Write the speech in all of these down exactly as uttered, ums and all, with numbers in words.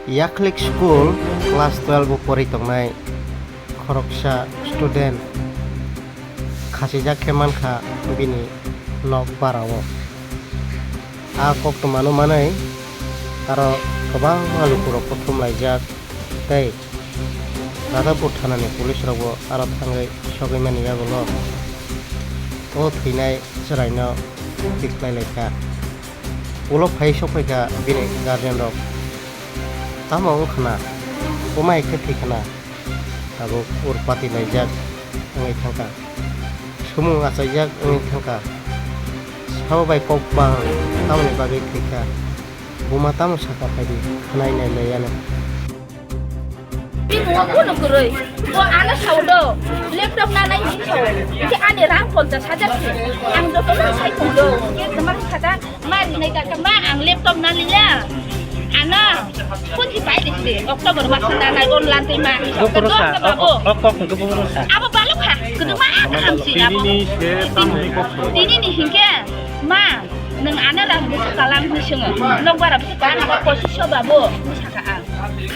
Yakhlik school class twelve o pori tongnai khoroksa student khachijak khe mankha bini nok barao. A koktwmano manwi aro kwbangma lukurok kuthumlaijak tei Radhapur thanani police rokbo aro thangwi sogwimani yagulo o thwinai chwraino tikhlai laikha. Ulo phai sokphaikha bini guardian rok. Tamo wngkhana, buma hai khe thwikhana, tabuk urpati laijak wngwi thangkha, sumung achaijak wngwi thangkha. Sabo bai kok bang tamoni bagwi thwikha, buma tamo sakha phaidi khwnai nai laiyano. Bini ulo kwrwi. Bo ano sao do. Laptop na nai hinwi sao. Khe ani rang ponchas hajar se. Ang joto no sai tong do. Khe kwmani khaja ma rinai ka ma ang laptop na liya. Ano kunti pai de se. October mas na nai on lan te ma. Bo poro sa. Khe babo. Ok, ok, bo poro sa. Abo balok kha. Kwdwma ang si abo. Tini ni se tamo ni kok. Tini ni hinkhe ma nwng ano rang bwswk kalang hinwi swngo. Nok bara bwswk kalang abo pochisho babo hinwi sakha ang.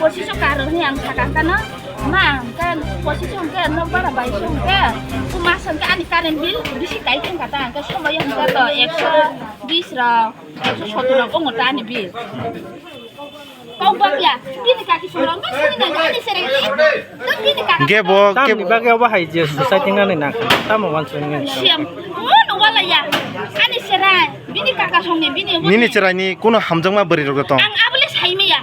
Pochisho karo hinwi ang sakha ang kano. Ma, hwnkhe pochisho hwnkhe nok bara baiso hwnkhe, o mas hwnkhe ani current bill bisi kai thangkha ta, hwnkhe somoyo hwnkhe to ekso bis rok, ekso sottor rok wngo ta ani bill. Kok bakya, bini kaki songrok no sini nang ani sereng ni, no bini kaki. Hwnkhe bo tamni bagwi obo hai je society nani na, tamo wansukni. Siam, o no wala ya, ani sereng, bini kaka songni, bini obo. Nini chwraini kuno hamjakma bwrwi rok tong? Ang abole saimaya,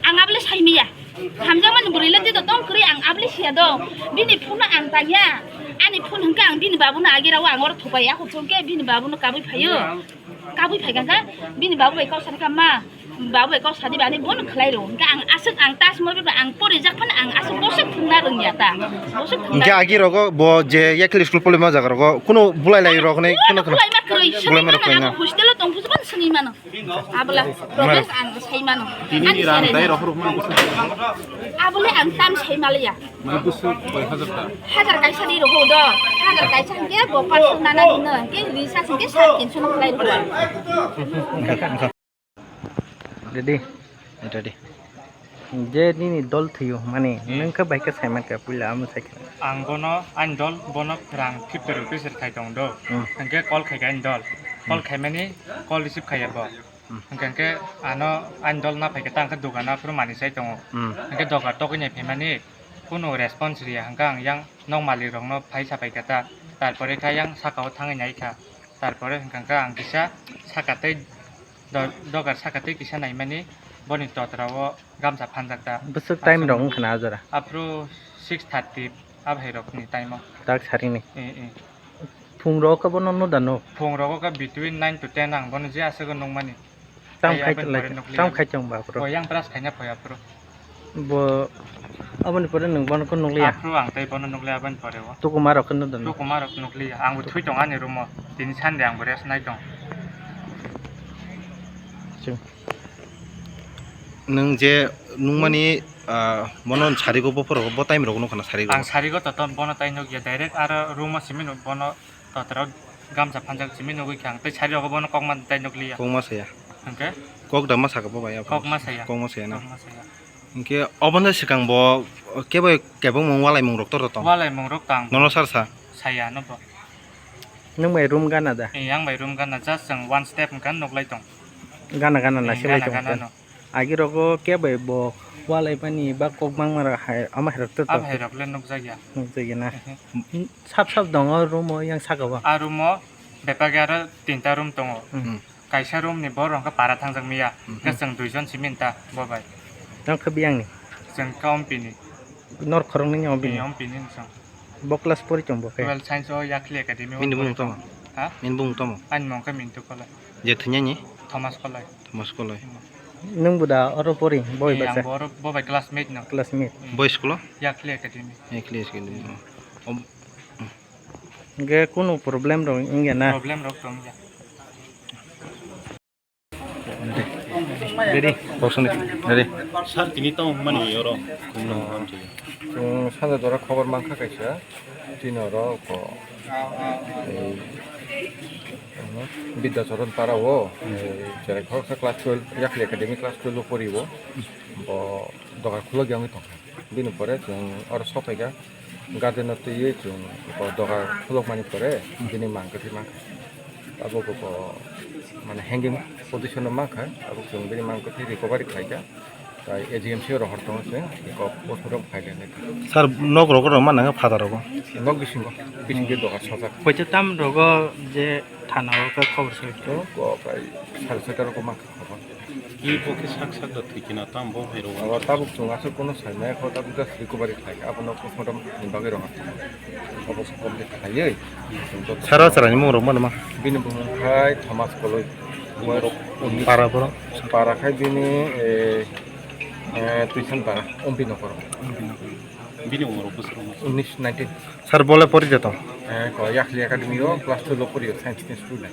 ang abole saimaya. Hamjakmani bwrwi le tei tong kwrwi ang abole siya do. Bini phone no ang tangya. Ani phone hwnkhe ang bini babuno agi rw ang oro thupai ya, hwnkhe bini babuno kabui phaio. Kabui phaikha khe bini babu bai kok sanikha ma. Babu bai kok sadi bani bono khlai rw. Hwnkhe ang aswk ang tas mo beba ang porijak phano ang aswk boswk thwngna rwngya ta. Boswk thwngna. Hwnkhe agi rogo bo je Yakhli school polima jaga rogo kuno bulai lai rok hwnwi kuno kuno. Bulai ma kwrwi. Bulai ma rok kwrwi na. Hostel o tong phusbon swnwi mano. Abla, Romesh ang sai mano. Tini ni rang dai rohor mano. Abole ang tam sai malaya. Mane busuk bai hajar ta. Hajar kaisa di roho do. Hajar kaisa hingke bo paso nana dino. Hingke risa hingke sat kinso no khlai roho. Ready? Ready. Je nini dol thwiyo mani, hmm, nwng khe bai khe sai mankha, puila amo sai khe. Ang bono, ani dol bono rang fifty rupees rwkhai tong do. Hmm. Hwnkhe call khai kha ani dol. Call, hmm, khaimani call receive khaiya bo. Hmm. Hwnkhe, hwnkhe ano ani dol na phaikhe ta hwnkhe dogano aphuru manwi sai tongo. Hmm. Hwnkhe doga tokni phaimani kunu response riya, hwnkhe ang yang nok malik rokno phai sa phaikha ta. Tarpore khe yang sakao thangwi naikha. Tarpore hwnkhe ang kisa saka tei do-, dogar saka tei kisa naimani boni totra o gamsa phanjak ta. Bwswk time rok wngkha na a jora? Aphuru six thirty a bhai rokni time o. Tak sarini? Eh, eh. Phung rogo khe bono no da no? Phung rogo khe between nine to ten ang bono je aswk nukmani. Tam khai aboni pore nukliya. Tam khai tong ba aphuru? Bo yang brush khaina phai aphuru. Bo aboni pore nwng bono khe nukliya? Aphuru ang tei bono nukliya aboni pore o. Tukuma rok khe no da no? Tukuma rok nukliya. Ang bo thui tong ani room o. Tini Sunday ang bo rest nai tong. Chwng. Nwng je nukmani, ah, bono sarigo bophoro bo time rok nukha na sarigo? Ang sarigo to ton bono tai nukya, direct aro room o simi nuk bono totra o gamsa phanjak simi nugwi kha ang tei sari rogo bono kokma tai nukliya. Kokma saya. Hwnkhe? Kok da ma saka bo bai. Kokma saya. Kokma saya na? Kokma saya. Hwnkhe obono swkang bo kebo kebengmung walaimung rok tor tong? Walaimung rok tang. Nono sar sa? Saya no bo. Nwng bai room gana da? Eh, ang bai room gana, just chwng one step hwnkha nuklai tong. Gana gana na silai tong. Gana gana no. Agi rogo kebo bo walaimani ba kok mangma rok hai, ama hai rok to. Abo hai rok le nukjakya. Nukjakya na. Ehe. Sap sap dongo room o yang saka o? A room o bebak aro tinta room tongo. Hmm. Kaisa room ni borok hwnkhe para thangjak miya. Mhm. Hwnkhe chwng duijon simi ta bo bai. Nang khe biyang ni? Chwng khe ompini. Nor khoroknwi ni ompini? Ee, ompini ni chwng. Bo class pori tong bo khe? Twelve science o Yakhli Academy o. Bini bumung tamo? Ha? Bini bumung tamo? Ani mung khe Mintu Kolai. Je thwinani? Thomas Kolai. Thomas Kolai. Hmm. Nwng bo da oro pori? Bo bai bacha? Ee, ang bo oro, bo bai classmate no. Classmate. Hmm. Bo school o? Yakhli Academy. Yakhli Academy. Hmm. Om-, Hingke kunu problem rok wngya na? Problem rok tong ya. Ready? Kok songdi. Ready? Sir, tini tong mani oro. Chwng sanja jora khobor mankha kaisa. Tini oro ko, ei, Ano, Bidyacharan para o, eh, cherai khoroksa class twelve, Yakhli Academy class twelve o pori o. Bo dogar khulok ya wngwi tongkha. Bini pore chwng oro sokphaikha, guardian no twiwi chwng bo dogar khulokmani pore bini mang kwthwi mankha. Abo bo mane hanging position o mankha, abo chwng bini mang kwthwi recovery khlaikha. Tai A G M C o rohor tongo chwng, eko postmortem khailai nai. Sir, nok rogo rok ma nang phataro rogo? Nok bisingo, bisingtwi dogar sojak. Poito tam rogo je thana o khe khobor soi. Chwng ko prai sare soita rogo mankha khobor. Ki bo khe sak sak da thwikhe na tam bo hai rogo. Abo tabuk chwng aswk kono saimaya kho, tabuk just recovery khlai, abono postmortem ni bagwi rohor tongo. Obo complete khlaiwi. Sara sara ni mung rok mano ma? Bini bumung khai Thomas Koloi. Para boro? Para khai bini, eh, eh, Tuisan para, Ompi Nokoro. Bini umor bwswk rok? Unis nineteen. Sir, bole pori jeto? Eh, ko Yakhli Academy o class twelve o pori o, science ni student.